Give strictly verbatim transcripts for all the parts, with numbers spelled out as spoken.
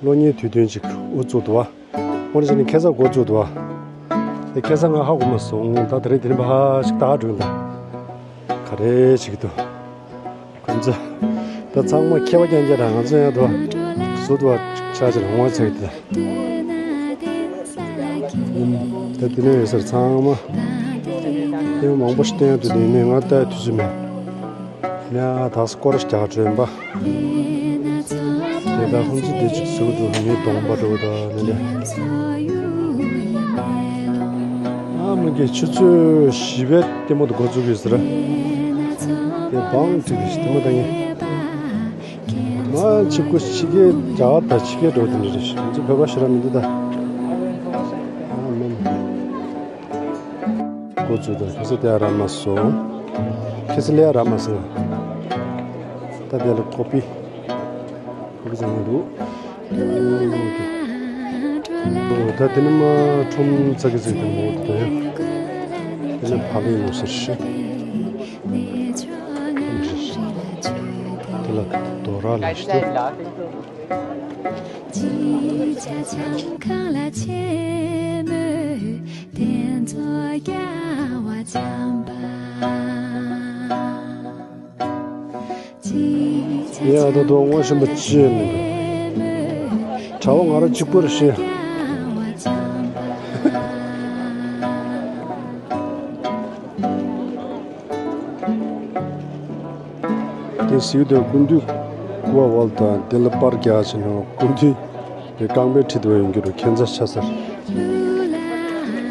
གློག་བརྙན་དུས་སྟོན་ཅིག་འགོ་བཙུགས་འདུག་བ། དངོས་གནས་བྱས་ན་ཁ་སང་འགོ་བཙུགས་འདུག་བ། དེ་ཁ་སང་ང་ཧ་གོ་མ་སོང་། ད་དེ་རིང་དེ་རིང་ཕར་ཞིག་ལྟ་འགྲོ་ཡིན་ད། ག་རེ་བྱེད་ཀྱི་འདུག་ཁོ་ཚོ་ད་ཚང་མ་མཁས་པ་རྐྱང་རྐྱང་རང་ང་ཚོ་ཡང་འདུག་བ། ཟུར་དུ་བ་ཆ་ཆ་རང་དབང་ཚད་ཀྱི་ད། ད་དེ་ནས་ཡོད་སར་ཚང་མ་དེ་མང་པོ་ཞིག་བསྟན་ཡག་འདུག་དེ་ནས་ང་ལྟ་དུས་ཚོད་མེད། ཡ་ད་སྐོར་རྒྱག་འགྲོ་ཡིན་པ། དེ་ད་ཁོང་ཚོ་དེ་ཅིག་བཟོ་འདུག་ངའི་གདོང་པ་འགྲོ་ད་ནི་ནས། ཨ་མ་གི་ཆུ་ཚོད་བཞི་པའི་ལྟད་མོ་དུ་འགོ་བཙུགས་ཡོད་ཟེར། དེ་བང་ཚིག་གི་ལྟད་མོ་ད་ངས། མ་ཕྱི་གོ་ཕྱི་རྒྱལ་རྒྱ་གར་དང་ཕྱི་རྒྱལ་འགྲོ་དེ་འདྲ་རེད། ང་ཚོ་བོད་པ་ཞེ་དྲག་མི་འདུག་ད། ཨ་མ། འགོ་བཙུགས་དང་ཁ་སང་དེ་ཡང་རག་མ་སོང་། ཁ་སང་ལས་ཡང་རག་མ་སོང་། ད་དེ་ལ་ཀོ་པི། ཀོ་པི་བཟང་པོ་འདུག་ཨོ་ད་དེ་ནི་མ་ཁྲོམ་ཙག་གི་ཙིག་དེ་མོ་འདུག་དེ་ནི་ཕ་ལུ་ཡོད་ཟེར་ཤི། དེ་ལ་དོ་ར་ལ་ཤི། ཅི་བྱ་ཆང་ཁང་ལ་ཆེན་མོས་གདན་ཚོགས་རྒྱལ་བ་བྱམས་པ། ཅི་བྱ་ཡ་ད་དུང་དངོས་ཤིན་པོ་ཅི་ཡང་མི་འདུག་གྲྭ་བ་ང་རང་གཅིག་པུ་རེད་ཤི། དེ་ཟེར་དུས་སྐུ་མདུན་སྐུ་བ་བལ་དང་དེ་ལ་པར་རྒྱག་བྱས་ནས་སྐུ་མདུན་དེ་རྐང་པའི་འཁྲིས་དུ་ཡོང་གི་རུ་ཁྱད་མཚར་ཆགས་ཚར།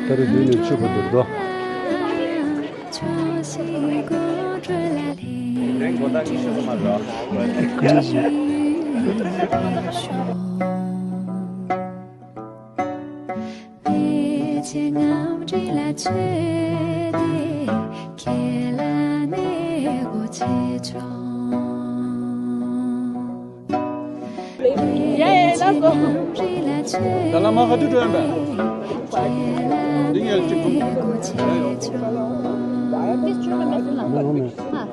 ད་རེས་འདི་ནས་ཆུ་བར་དུ་འགྲོ། ལས་བྱེད་རྔམ་བརྗིད་ལ་བཅོལ་ཏེ་ཁྱེད་ལ་གནས་སྒོ་ཆེ་ཆུང་། ཡ་ཡ་ལ་སོ། ད་ལ་མ་ཁ་ཐུག་འགྲོ་ཡ་མེད། འདི་ངས་གཅིག་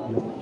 འགྲོ།